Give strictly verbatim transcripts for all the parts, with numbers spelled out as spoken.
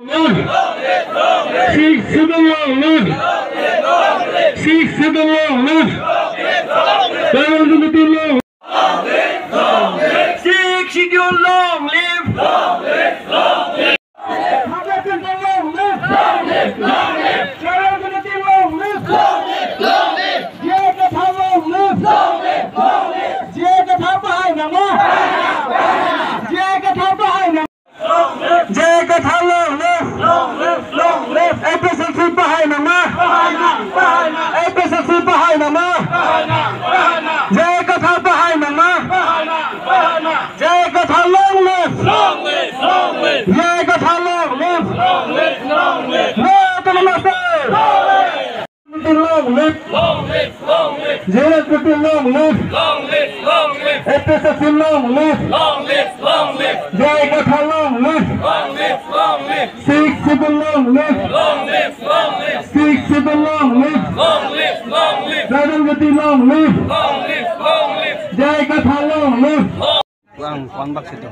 Sixth Schedule long live! Sixth Schedule long live! Tribal Unity long! Sixth Schedule long live! Tribal Unity long live! Tribal Unity long live! J I Kathar long live! J I Kathar pahai nangma! J I Kathar pahai nang! J I Kathar long live! Long live! Long live! A P H L C pahai nangma! Pahai nang! Pahai nang! A P H L C pahai nangma! Pahai nang! Pahai nang! J I Kathar pahai nangma! Pahai nang! Pahai nang! J I Kathar long live! Long live! Long live! J I Kathar long live! Long live! Long live! No Autonomous State! Long live! Long live! Long live! J I Kathar long live! Long live! Long live! A P H L C long live! Long live! Long live! J I Kathar long live! Long live! Long live! Sixth Schedule long live! Long live! Long live! Sixth Schedule long live! Long live! Long live! Tribal Unity long live! Long live! Long live! J I Kathar long live!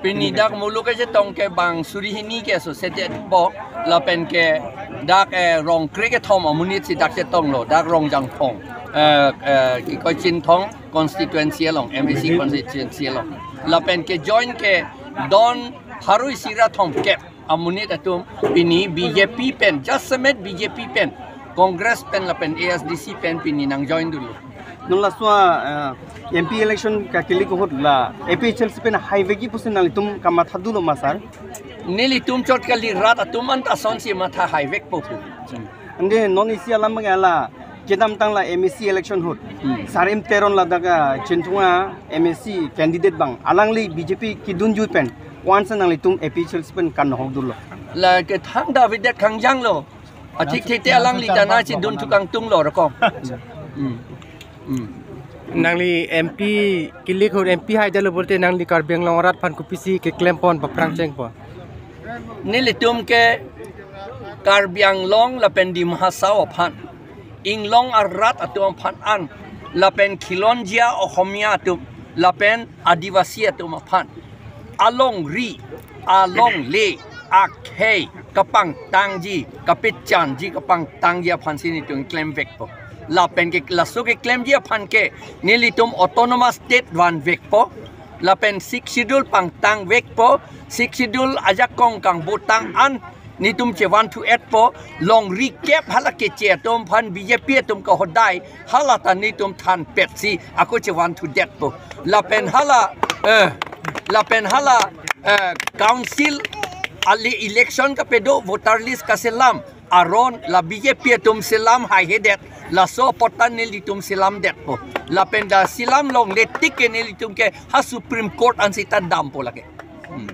Pini dak muluk kachetong ke bang suri hini ke so sedet bok lapen ke dak, eh, rong krekethom amonit si dak chetonglo, dak Rongjangphong, eh, eh, Kikoi Chinthong constituency along, M A C constituency along. Lapen ke join ke don pharo isi ra thomkep amonit atum pini B J P pen, jasemet B J P pen, Congress pen lapen A S D C pen pini nang join dunlo. Non laso, eh, M P election kakilik ahut la A P H L C pen haivekji pusi nanglitum kamatha dolo ma sir? Nelitum chot kali, rat atum anta asonsi matha haivekpo pu. Ante non isi alam bang la kedamtang la M A C election ahut. Hmm. Sarim Teron ladak, ah, Chinthong a M A C candidate bang alangli B J P kedunjui pen ko-ansi nanglitum A P H L C pen kanhok dolo? La kethang David det kangjanglo. Athik thete alangli ta nangchedun thu kangtunglo rokom. Hmm. Hmm. Nangli M P kilik ahut M P haidetlo pulote nangli Karbi Anglong arat aphan kopisi keklempon, paphrang chengpon? Nelitum ke Karbi Anglong lapen Dima Hasao aphan, inglong arat atum aphan an, lapen khilonjia Ohomia atum, lapen Adivasi atum aphan alongri, alongle, akhei kapangtangji, kapechanji, kapangtangji aphansi nelitum klemvekpo. Lapen ke laso keklemji aphan ke nelitum Autonomous State vanvekpo. Lapen Sixth Schedule pangtangvekpo. Sixth Schedule ajakong kangbotang an nelitum chevanthu-etpo. Longri kep hala keche atum aphan B J P atum ke hodai hala ta nelitum thanpetsi ako chevanthudetpo. Lapen hala, eh, lapen hala, eh, council ali election kapedo, voter list kaselam aron la B J P atum selam haihedet, laso apot ta nelitum selamdetpo. Lapen dak selam longle tik ke nelitum ke ha Supreme Court ansi ta dampo lake. Hmm.